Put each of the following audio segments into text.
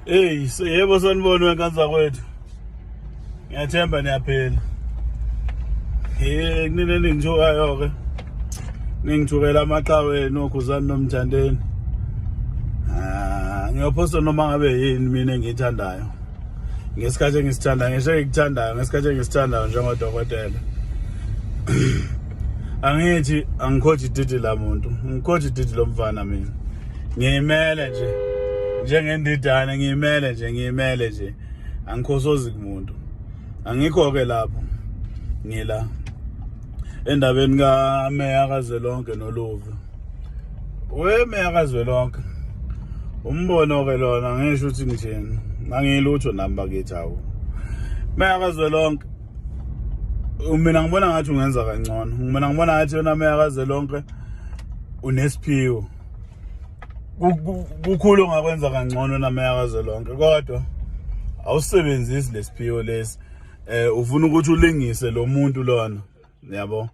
Hey, yebo sanibona wenkanza kwethu. Ngiyathemba niyaphila. Hey, kunini eningithukayo ke. Ningithukela amaqhawe nokhuzani nomthandeni. Ah, ngiyophosta noma ngabe yini mina engiyithandayo. Ngesikhathi engisithandayo, ngisho engikuthandayo, ngesikhathi engisithandayo njengodokotela. Angithi angikhothi ididi la muntu, ngikhothi ididi lomfana mina. Ngiyimele nje njengendidane, ngiyimele nje, ngiyimele nje, angikhosozi kumuntu, angikho-ke lapho, ngila endabeni kameya kazwelonke noluve. Wemeya kazwelonke, umbono-ke lona, ngisho ukuthi ngithini, angiyilutho nami bakithi. Awu, meya kazwelonke, mina ngibona ngathi ungenza kangcono. Mina ngibona ngathi yona meya kazwelonke unesiphiwo, kukhulu ongakwenza kangcono nameya kazwelonke, kodwa awusebenzisi lesiphiwo lesi. Ufuna ukuthi ulingise lo muntu lona, yabo,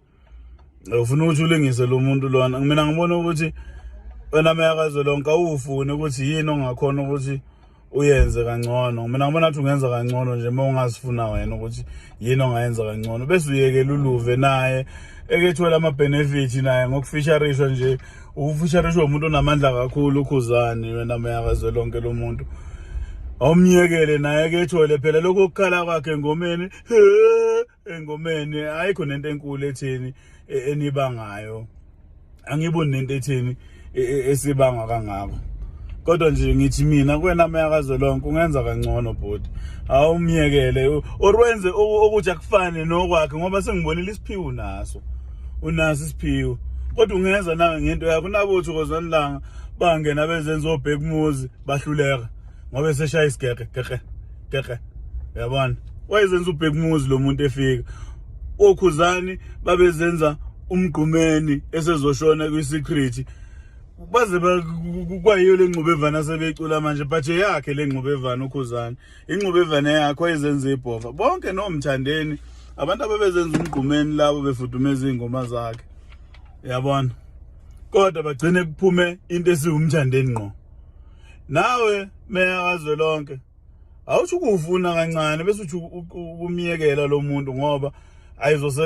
ufuna ukuthi ulingise lo muntu lona. Mina ngibona ukuthi wena meya kazwelonke awufuni ukuthi yini ongakhona ukuthi uyenze kangcono. Mina ngibona ukuthi ungenza kangcono nje uma ungazifuna wena ukuthi yini ongayenza kangcono, bese uyekela uluve naye ekethola ama-benefit naye ngokufisharishwa nje, ukufisharishwa umuntu onamandla kakhulu uKhuzani. Wena meya kazwelonke, lo muntu awumyekele naye ekethole phela lokho okukhala kwakhe engomeni, engomeni ayikho nento enkulu etheni enibangayo, angiboni nento etheni esibangwa kangako. Kodwa nje ngithi mina kuwena meya kazwelonke, ungenza kangcono bhuti, awumyekele or wenze ukuthi akufane nokwakhe, ngoba sengibonile isiphiwo naso, unaso isiphiwo, kodwa ungenza nawe ngento yakho. Nabo Thokozani Langa bangena bezenza obhekumuzi, bahluleka ngoba eseshaya isigege gege gege, uyabona, wayezenza ubhekumuzi lo muntu efika. Okhuzani babezenza umgqumeni esezoshona kwi-secret, baze kwayiyo le ngxubevana asebeyicula manje, but eyakhe le ngxubevana uKhuzani, ingxubevana yakhe, wayezenza ibhova bonke nomthandeni, abantu ababezenza umgqumeni labo befudumeza iy'ngoma zakhe, yabona, kodwa bagcine kuphume into esiwumthandeni ngqo. Nawe meya kazwelonke, awuthi ukufuna kancane bese uthi ukumyekela lo muntu, ngoba ayizose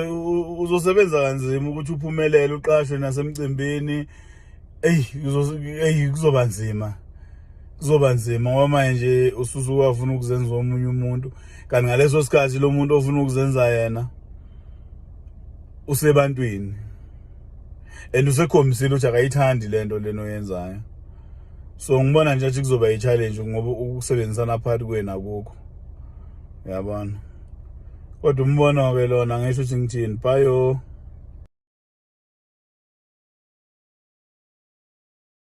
uzosebenza kanzima ukuthi uphumelele, uqashwe nasemcimbini. Eyi, eyi, kuzoba nzima, kuzoba nzima, ngoba manje ususuke wafuna ukuzenza omunye umuntu, kanti ngaleso sikhathi lo muntu ofuna ukuzenza yena usebantwini and usekhombisile ukuthi akayithandi lento lena oyenzayo. So ngibona nje ukuthi kuzoba i-challenge ngoba ukusebenzisana phakathi kwenu akukho, uyabona. Kodwa umbono-ke lona, ngisho ukuthi ngithini, bayo.